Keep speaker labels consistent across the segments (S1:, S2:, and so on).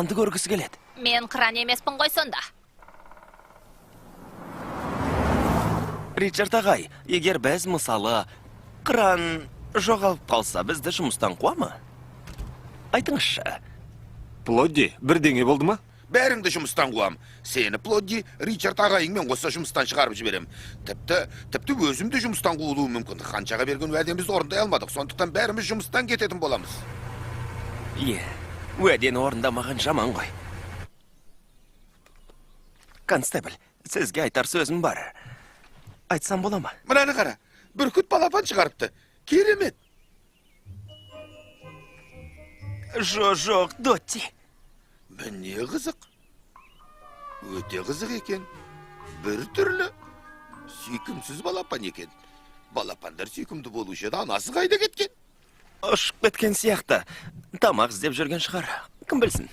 S1: Көргісі келеді.
S2: Мен қыран емеспін ғой сонда.
S1: Ричард ағай, егер біз, мысалы, қыран жоғалып қалса, бізді жұмыстан қуа ма? Айтыңызшы.
S3: Плодди, бірдеңе болды ма?
S4: Бәріңді жұмыстан қуам. Сені, Плодди, Ричард ағайыңмен қоса жұмыстан шығарып жіберем. Тіпті өзім де жұмыстан қуылуым мүмкін. Ханшаға берген уәдемізді орындай алмадық. Сондықтан бәріміз жұмыстан кететін боламыз.
S1: Е, уәдені орындамаған жаман ғой. Констебль, сізге айтар сөзім бар. Айтсам бола ма?
S4: Мынаны қара, бүркіт балапан шығарыпты. Керемет.
S1: Жоқ, Дотти.
S4: Міне қызық. Өте қызық екен. Бір түрлі сүйкімсіз балапан екен. Балапандар сүйкімді болушы еді, анасы қайда кеткен?
S1: Ұшып кеткен сияқты. Тамақ іздеп жүрген шығар. Кім білсін?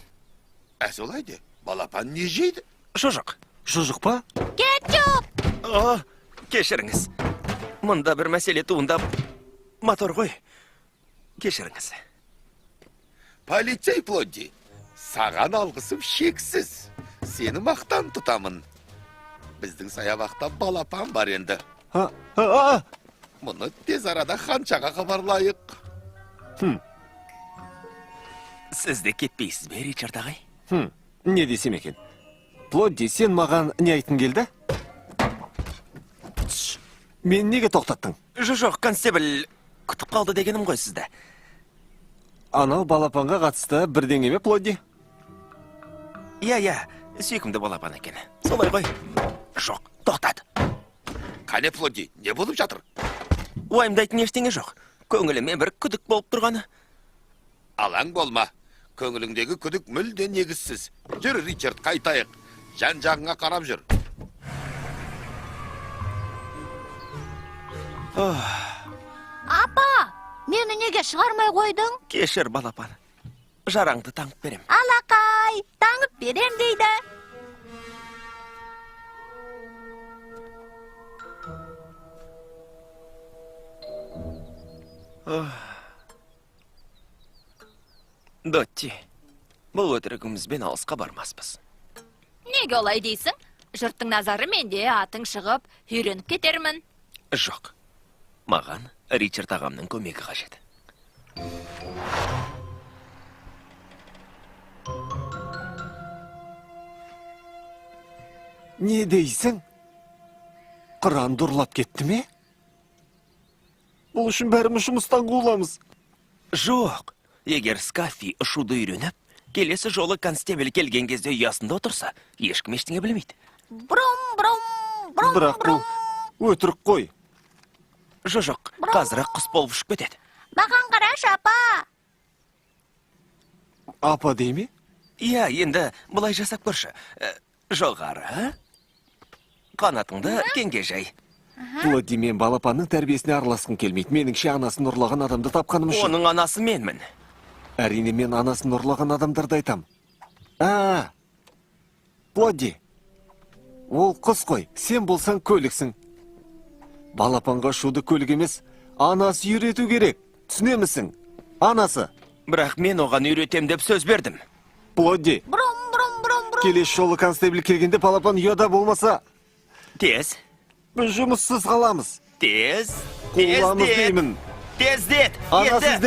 S4: Ә, солай де. Балапан не жейді?
S1: Шұжық.
S3: Шұжық па?
S2: Кетчуп!
S1: О, кешіріңіз. Мұнда бір мәселе туындап, мотор ғой. Кешіріңіз.
S4: Полицей Плодди, саған алғысым шексіз. Сені мақтан тұтамын. Біздің саябақта балапан бар енді.
S3: А, а, а!
S4: Мұны тез арада ханшаға хабарлайық.
S1: Сіз де кетпейсіз бе, Ричард ағай?
S3: Не десем екен? Плодди, сен маған не айтқың келді? Мені неге тоқтаттың?
S1: Жоқ, констебль күтіп қалды дегенім ғой сізді.
S3: Анау балапанға қатысты бірдеңе ме, Плодди?
S1: Иә, сүйкімді балапан екен. Солай ғой. Жоқ, тоқтат.
S4: Қане, Плодди, не болып жатыр?
S1: Уайымдайтын ештеңе жоқ. Көңіліме бір күдік болып тұрғаны.
S4: Алаң болма. Көңіліңдегі күдік мүлде негізсіз. Жүр, Ричард, қайтайық. Жан жағыңа қарап жүр.
S2: Апа, мені неге шығармай қойдың?
S1: Кешір, балапан. Жараңды таңып берем.
S2: Алақай, таңып берем дейді.
S1: Дотти, бұл өтірігімізбен алысқа бармаспыз.
S2: Неге олай дейсің? Жұрттың назары менде, атың шығып, үйреніп кетермін.
S1: Жоқ. Маған Ричард ағамның көмегі қажет.
S3: Не дейсің? Қыранды ұрлап кетті ме? Бұл үшін бәріміз жұмыстан қуыламыз.
S1: Жоқ. Егер Скафи ұшуды үйреніп, келесі жолы констебль келген кезде ұясында отырса, ешкім ештеңе білмейді.
S2: Брум, брум, брум,
S3: Бірақ бұл өтірік қой.
S1: Жоқ, қазір құс болып ұшып кетеді.
S2: Маған қарашы, апа.
S3: Апа дей ме?
S1: Иә, енді былай жасап көрші. Жоғары. Қанатыңды кеңге жай.
S3: Плодди, мен балапанның тәрбиесіне араласқым келмейді. Меніңше, анасын ұрлаған адамды тапқаным үшін.
S1: Оның анасы менмін.
S3: Әрине, мен анасын ұрлаған адамдарды айтам. А, Плодди, ол құс қой, сен болсаң көліксің. Балапанға ұшуды көлік емес, анасы үйрету керек. Түсінемісің? Анасы.
S1: Бірақ мен оған үйретем деп сөз бердім.
S3: Плодди,
S2: Брум, брум, брум, брум.
S3: келесі жолы констебль келгенде балапан ұяда болмаса,
S1: Тез,
S3: біз жұмыссыз қаламыз.
S1: тез,
S3: Қуыламыз
S1: тездет.
S3: деймін.
S1: Тездет.
S3: Анасы
S1: Енді.
S3: іздеп